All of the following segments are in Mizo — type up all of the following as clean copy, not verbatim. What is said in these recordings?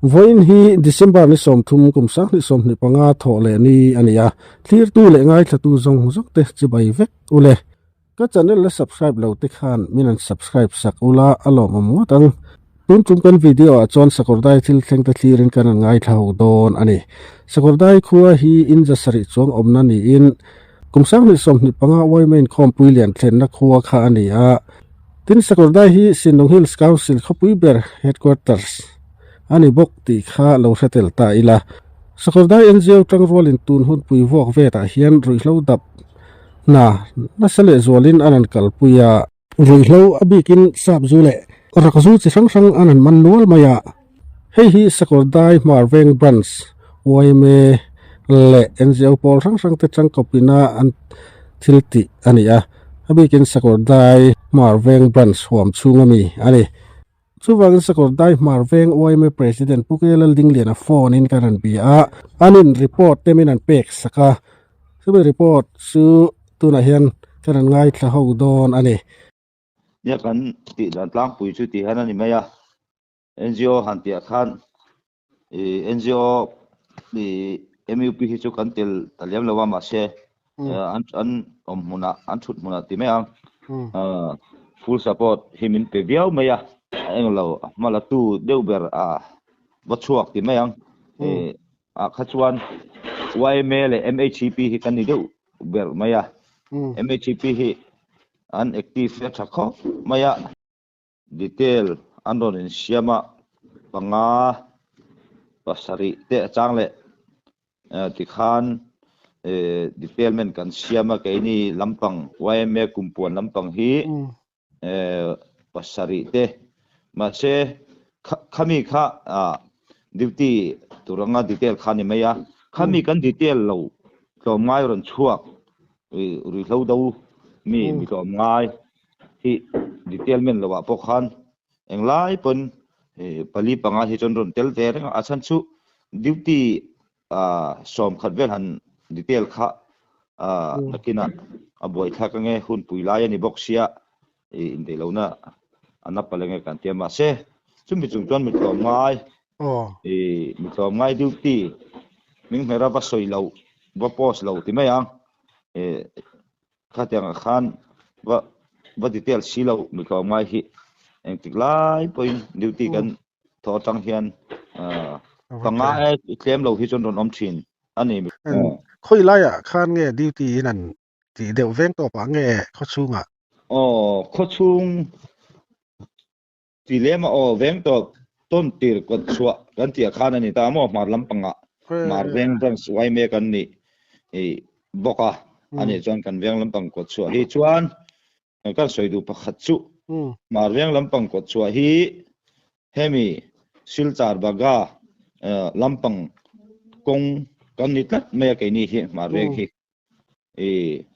Vawiin hi December ni 30 kum 2025 thawh leh ni a ni a, thlirtu leh ngaithlatu zawng zawng te chibai vek u le. Ka channel la subscribe lo te khan min an subscribe sak ula a lawmawm ngawt ang. Tun tum kan video ah chuan Sakawrdai thil thleng te thlirin kan an ngaithla ho dawn a ni. Sakawrdai khua hi Inza sarih chuang awmna niin kum 2025 YMA inkhawmpui lian thlenna khua kha a ni a. Tin Sakawrdai hi Sinlung Hills Council khawpui ber headquarters a ni bawk tih kha lo hre tel ta ila. Sakawrdai NGO tangrualin tun hunpui vuak vetah hian ruihhlo dap hna nasa leh zualin an han kalpui a. Ruihhlo a bikin sap zu leh rak zu chi hrang hrang an han man nual mai a. Hei hi Sakawrdai Hmarveng Branch yma leh NGO pawl hrang hrang te tangkawpina an thil tih a ni a. A bikin Sakawrdai Hmarveng Branch huam chhung ami a ni. Chuvangin Sakawrdai Hmarveng yma President Pu K Laldingliana phone in kan rawn bia a, an in report te min an pek sak a, chumi report chu tunah hian kan rawn ngaithla ho dawn a ni. Nia kan tih dan tlangpui chu tih hian a ni mai a, NGO han tih ah khan ih NGO ih MUP hi chu kan tel ta lem lo a mahse an an awm hmunah an thut hmunah ti mai ang full support hi min pe viau mai a englo a hma la tu deuh ber a va chhuak ti mai ang ih ah kha chuan YMA leh MHP hi kan ni deuh ber mai a MHP hi an active a tha khawp mai a. Detail an rawn insiam a, panga pasarih te a chang leh tikhan detail men kan siam a keini lampang YMA kumpuan lampang hi pasarih te mahse khami kha duty tur anga detail kha ni mai a, khami kan detail lo tlawmngai rawn chhuak ruihhlo do mi mi tlawmngai hi detail men lovah pawh khan englai pawn pali panga hi chuan rawn tel ve reng a, a chhan chu duty 90 vel han detail kha nakinah a buaithlak ange hunpui lai a ni bawk sia indeih lohna a na palh ange kan tia mahse chumi chung chuan mi tlawm ngai mi tlawm ngai duty hming hmera va sawi loh va post loh ti mai ang. Khatiang ah khan va va detail si lo mi tlawm ngai hi engtik lai pawhin duty kan thawh atang hian panga e tlem lo hi chuan rawn awm thin a ni. Khawi laiah khan nge duty in an tih deuh veng tawp ah nge khawchhungah? Aw khawchhung Ti lem a aw veng tawp tawn tir kawt chhuah kan tih ah khan a ni ta maw hmar lampangah hmar veng branch yma kan nih ih bawk a a nih chuan kan veng lampang kawt chhuah hi chuan kan sawi duh pakhat chu hmar veng lampang kawt chhuah hi hemi Silchar Baga lampang kawng kan ni tlat mai a keini hi hmar veng hi ih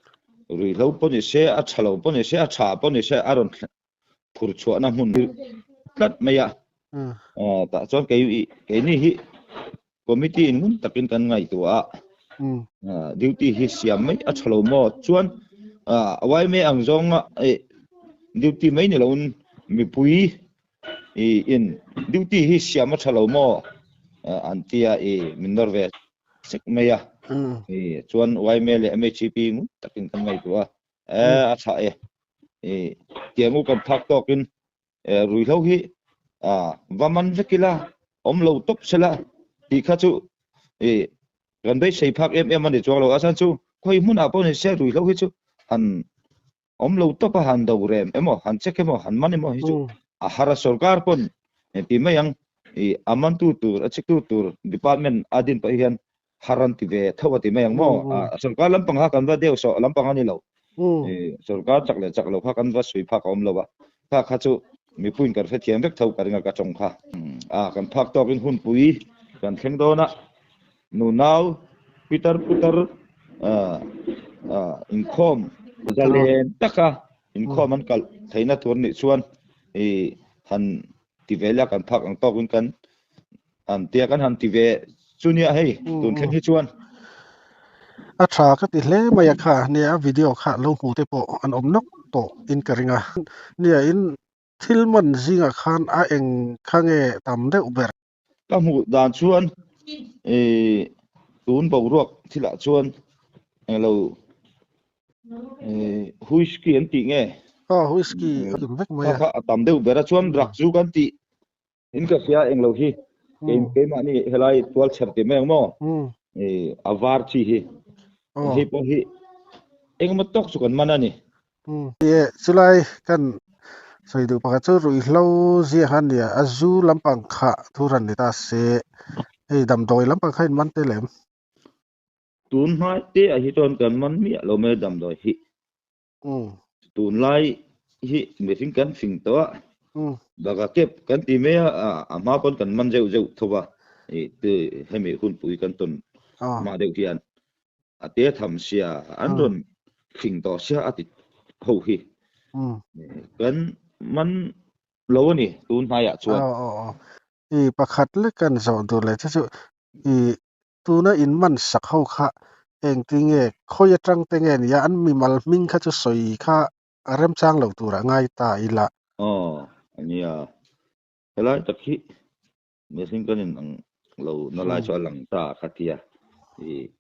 ruihhlo pawh ni se a tha lo pawh ni se a tha pawh ni se a rawn phur chhuahna hmun tlat mai a tah chuan kei keini hi committee in ngun takin kan ngaihtuah a duty hi siam mai a tha lo maw chuan a YMA ang zawnga duty mai ni loin mipui in duty hi siam a tha lo maw an tia i min nawr ve sek mai a chuan YMA leh MHP ngun takin kan ngaihtuah a a tha e tiang u kan phak tawkin ruihhlo hi va man vek ila awm lo tawp sela tih kha chu kan beisei phak em em a ni chuang lo a chhan chu khawi hmunah pawh ni se ruihhlo hi chu han awm lo tawp a han do rem emaw han check emaw han man emaw hi chu a har a sorkar pawn ti mai ang a mantu tur a check tu tur department a din pawh hian har an ti ve tho a ti mai ang maw a sorkar lampang kha kan va deuh sawh lampang a ni lo sorkar chak leh chak lo kha kan va sui phak a awm lo a kha kha chu mipuiin kan hrethiam vek tho ka ring a ka tawng kha a kan phak tawkin hunpui kan thleng dawn a nunau pitar putar inkhawm zalen taka inkhawm an kalh theihna tur nih chuan i han ti ve la kan phak ang tawkin kan An tia kan han ti ve chu nia hei tun thleng hi chuan. A tha ka ti hle mai a kha nia a video kha lo hmu te pawh an awm nawk tawh in ka ring a. Nia in thil man zingah khan a eng kha nge tam deuh ber. Ka hmuh dan chuan tun boruak thilah chuan englo whisky an tih nge? Aw whisky a kim vek mai a. Kha kha a tam deuh ber a chuan drug chu kan tih in ka hria englo hi keimahni helai tual chher ti mai ang maw a var chi hi hei pawh hi engemaw tawk chu kan man a ni. Ni e, chulai kan sawi duh pakhat chu ruihhlo ziah kha nia, a zu lampang kha thu ran ni ta se, hei damdawi lampang kha in man tel em? Tun hmai te ah hi chuan kan man miah lo mai damdawi hi. Tunlai hi mihring kan fing tawh a, baka kep kan ti mai a, a hma pawn kan man zeuh zeuh tho va, hemi hunpui kan tawn hma deuh hian a te tham sia an rawn fing tawh sia a ti ho hi kan man lo a ni tun hnaiah chuan. I pakhat lek kan zawh duh leh che chu i tuna in man sak ho kha engtinge khawi atang te nge nia an mimal hming kha chu sawi kha a remchang lo turah ngai ta ila. Aw ania helai tak hi Mihring kan in ang lo na lai chu a lang ta kha tia. I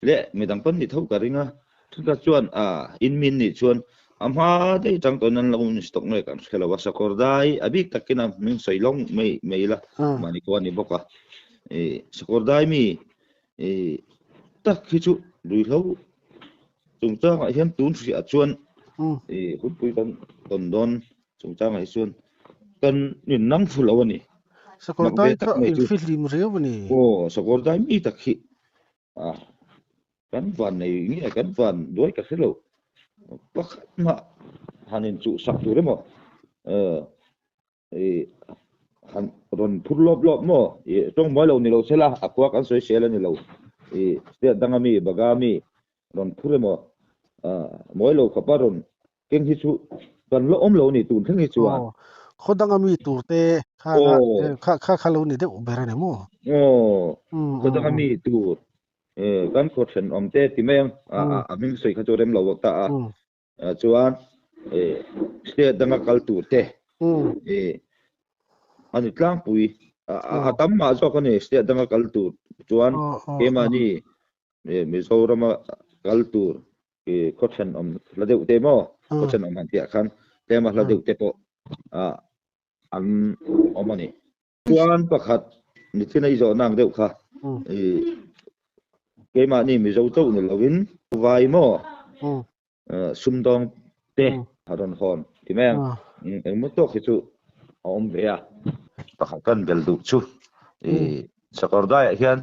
le midang pawn ni tho ka ring a. Thutla chuan a in min nih chuan a hma daih tang tawn an lo in stock nge kan hre lo a. Sakawr dai a bik takin a hming sawi lawng mai mai ila mahni khua a ni bawk a. I sakawr dai mi i tak hi chu ruihhlo chungchangah hian tun hriah chuan i hunpui kan tawn dawn Chungchangah hi chuan kan in nang fu lo a ni. Sakawr dai kha in fihlim riau a ni. Aw, sakawr dai mi tak hi kan van nei nge kan van duai ka hre lo. Pakhat mah han in chuh sak tur emaw han rawn phur lawp lawp maw i tawng mawi lo ni lo sela a khua kan sawi sel a ni lo. I state danga mi baga mi rawn phur emaw mawi lo khawpa rawn Keng hi chu kan la awm lo a ni tun thleng hi chuan. Aw, khaw danga mi tur te kha kha kha kha lo ni deuh ber a ni maw? Aw, khaw danga mi tur kan khaw thenawm te ti mai ang, a hming sawi kha chu rem lo ta a, chuan state danga kal tur te a ni tlangpui, a tam mah zawk a ni state danga kal tur chuan keimahni Mizorama kal tur i khaw thenawm hla deuh te maw khaw thenawm han tih ah khan tlema hla deuh te pawh ah an awm a ni. Chuan pakhat mithin a i zawhna ang deuh kha i keimahni Mizo chauh ni lovin vai maw sumdawng te a rawn hawn ti mai ang engmaw tawk hi chu a awm ve a. Pakhat kan bel duh chu i Sakawrdaiah hian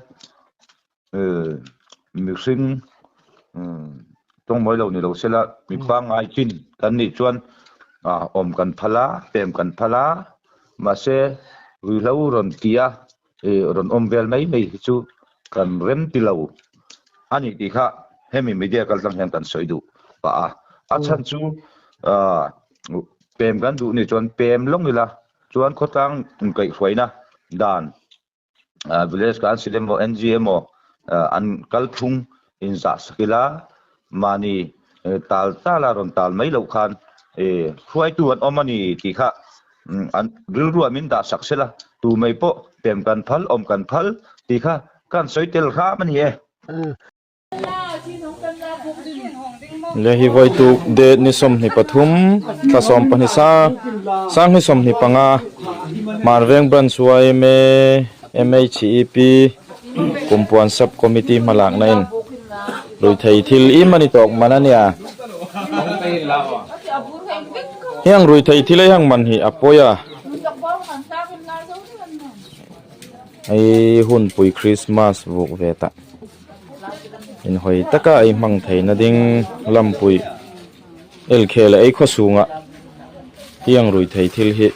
Mihring tawngmawi lo ni lo sela mi pangngai chin kan nih chuan awm kan phal a, pem kan phal a, mahse ruihhlo rawn ti a rawn awm vel mai mai hi chu kan rem ti lo a ni tih kha hemi media kaltlang hian kan sawi duh pah a. A chhan chu pem kan duh nih chuan pem lawng ila chuan khawtlang inkaihhruaina dan Village Council emaw NG emaw an kal thung inzah sak ila mahni tal tal a rawn tal mai loh khan hruaitu an awm a ni tih kha an rilruah min dah sak sela tu mai pawh pem kan phal awm kan phal tih kha kan sawi tel hram a ni e. Le hi vawi tuk date ni 23 thla 12 sa sanghni 25 Hmarveng Branch yma MHEP Kumpuan Sub Committee hmalakna in ruithei thil im a ni tawk man a nia. Heng ruithei thil ei hang man hi a pawi a. Hei hunpui Christmas vuk ve tah inhawi taka ei hmang theihna ding lampui elkhel a ei khaw chhungah tiang rui thei thil hi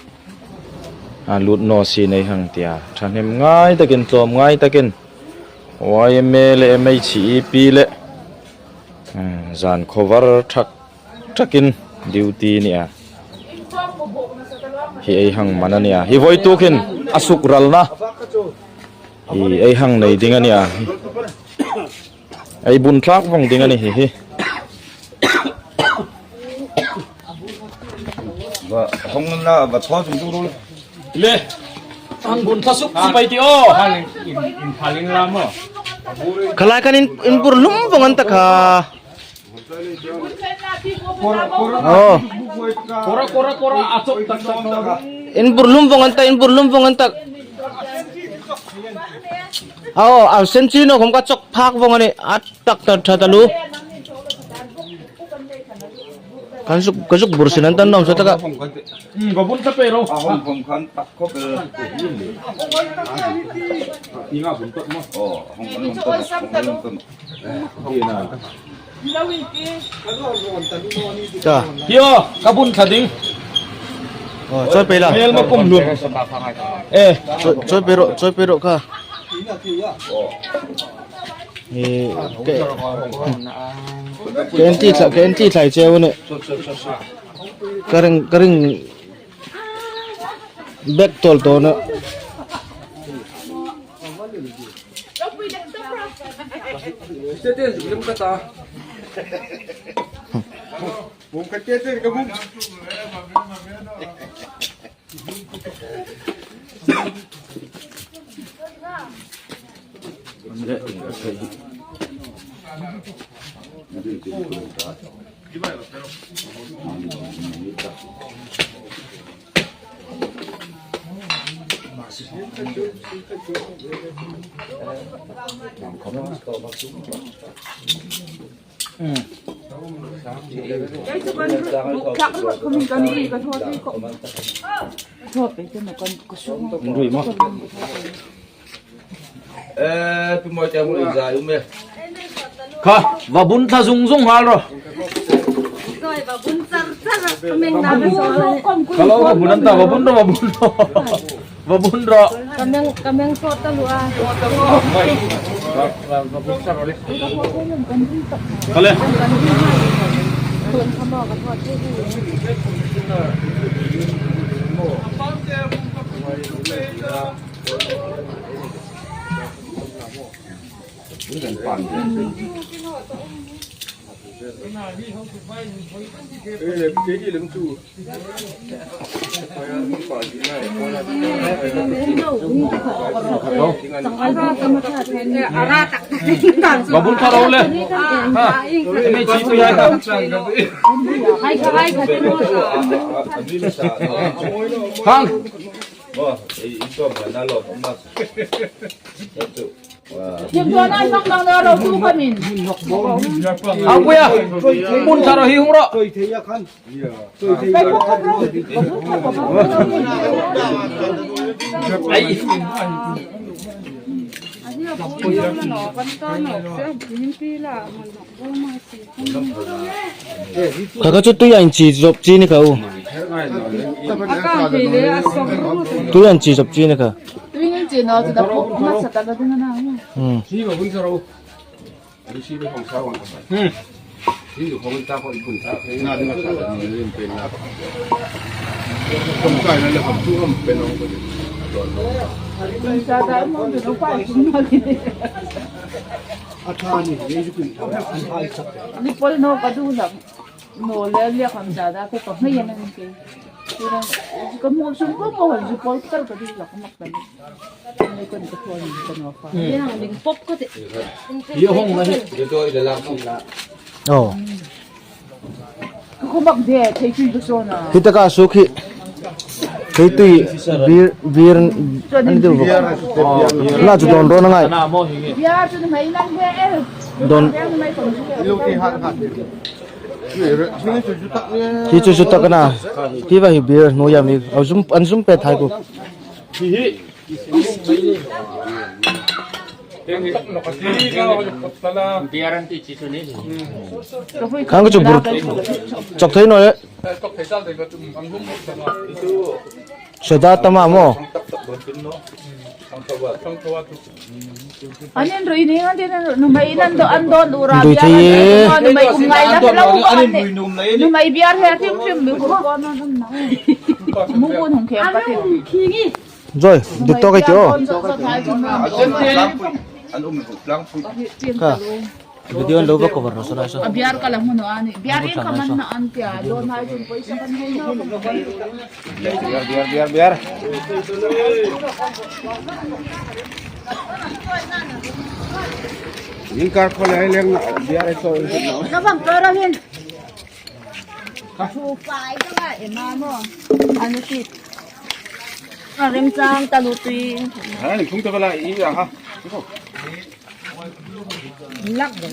a lut naw si nei hang tia thahnem ngai takin tlawm ngai takin yma leh mhep leh zan khawvar thak thakin duty nia hi ei hang man a nia hi vawi tukin a suk ralna hi ei hang nei ding a nia ei bun thlak vawng ding a ni hi hi. Va hawng na va chhaw chung chung ru le. Hang bun thla suk sipai ti aw. Khalai khan in in bur lum vawng an ta kha. Oh. Kora kora kora a chok tak tak. In bur lum vawng an ta in bur lum vawng an tak. Aw a sen chi no khom ka chok phak vawng ani a tak ta tha ta lu. Kan zuk ka zuk bur sin an tan nom so taka. Ba bun ta pe ro. Ta. Hi aw ka bun thla ding. Oh choi pe la. Hmel ma kum hlun. E. Choi choi pe ro choi pe ro kha. E ke ke en ti thla ke en ti thlai cheu ni. Ka ring ka ring bag tol to na. Kha va bun thla zung zung hal ro. Kalau va bun anta va bun ro va bun ro. Va bun ro. Kale. Va bun thla ro le. Ha. Mei chi pui hai ka. Hang. Hang puia. Bun thla ro hi hung ro. Ai. Kha kha chu tui a in chi zawp chi ni kha u. Tui a in chi zawp chi ni kha. Um. Aw. Hi taka su khi thei tui bir bir ani deuh bawk la chu dawn rawn angai dawn hi chu chu tak ana hi va hi bir hnuaia mi a zum an zum pet hai ku. Khang ka chu bur chok thei noi soda tama mo Dui thei Rồi, dik tawk ei tih aw. Kha. Video lo va cover rawh saw lai saw. A biar ka la hmun a ni. Biar in ka man na an tia dawn ai chun pawisa kan hei no. Biar biar biar biar. Ning kar kho lai leng biar ai so. Nó vòng cơ đâu hiền. Thu phải đó là em mà Ano si? A rem chang talu tui. Ha ni thung ta la i ya ha. Lak rồi.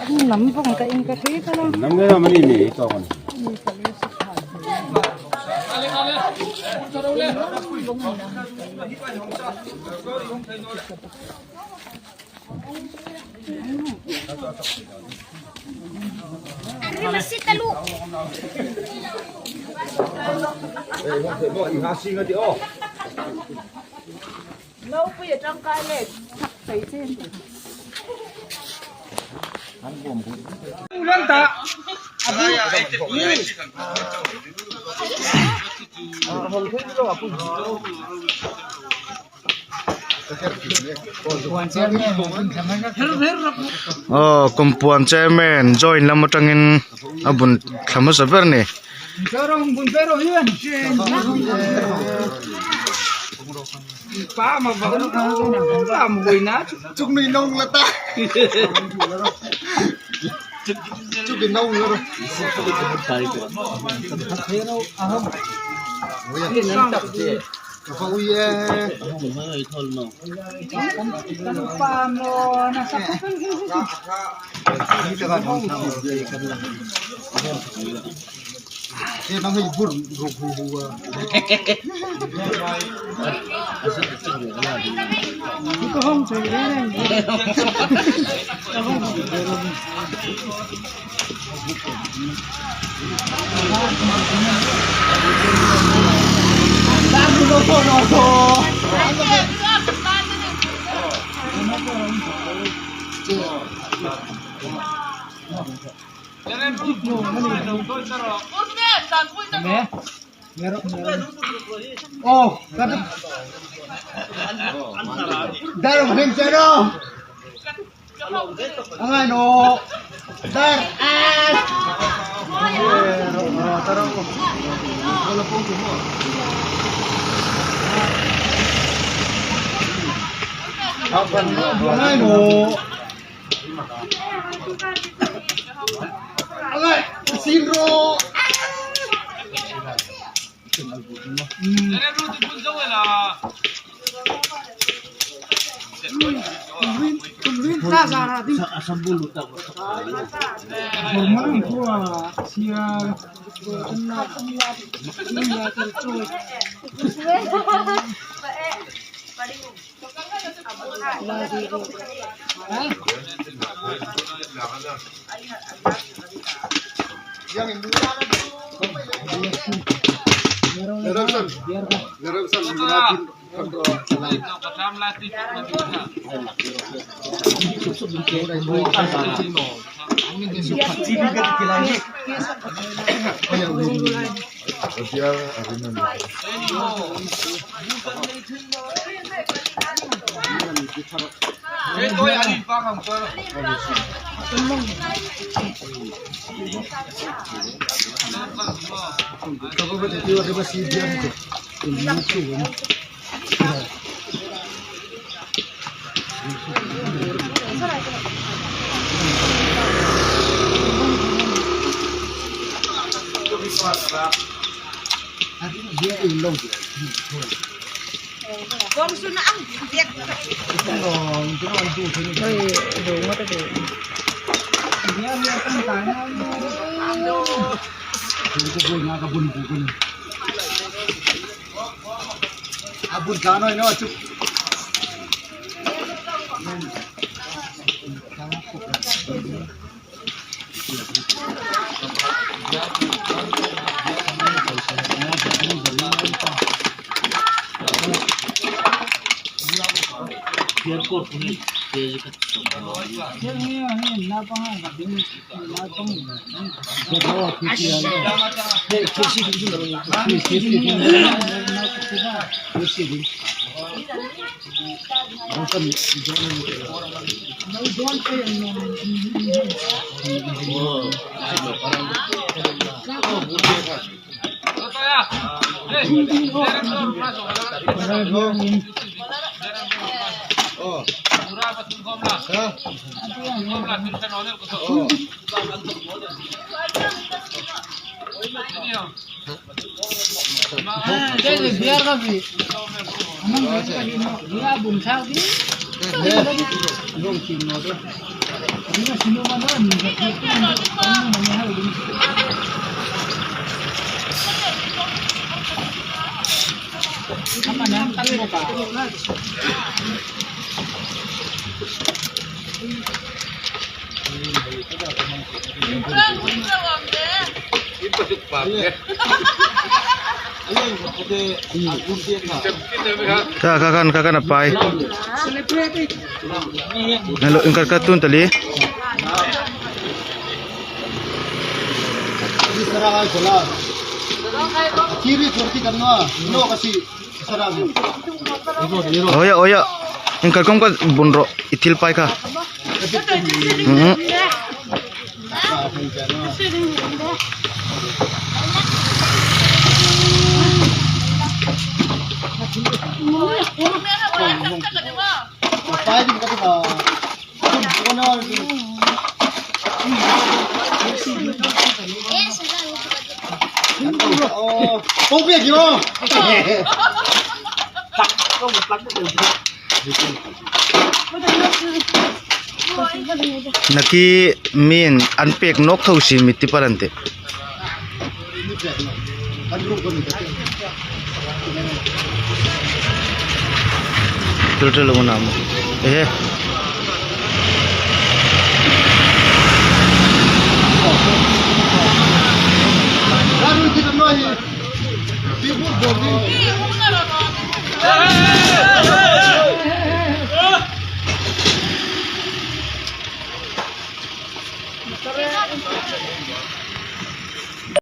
Nắm vòng cái in cái thế cái đó. Nam nge ma ni ni to kon. Nâu bây giờ trong cái này thật thấy trên. Aw kumpuan chairman join lam atangin a bun thla hmasa ber a ni. Kha kha khan kha khan a pai hello inkar ka tun tali. Oya oya inkar kom ka bun rawh i thil pai kha. Naki min an pek nawk tho si mitti pal an tih. Ehe.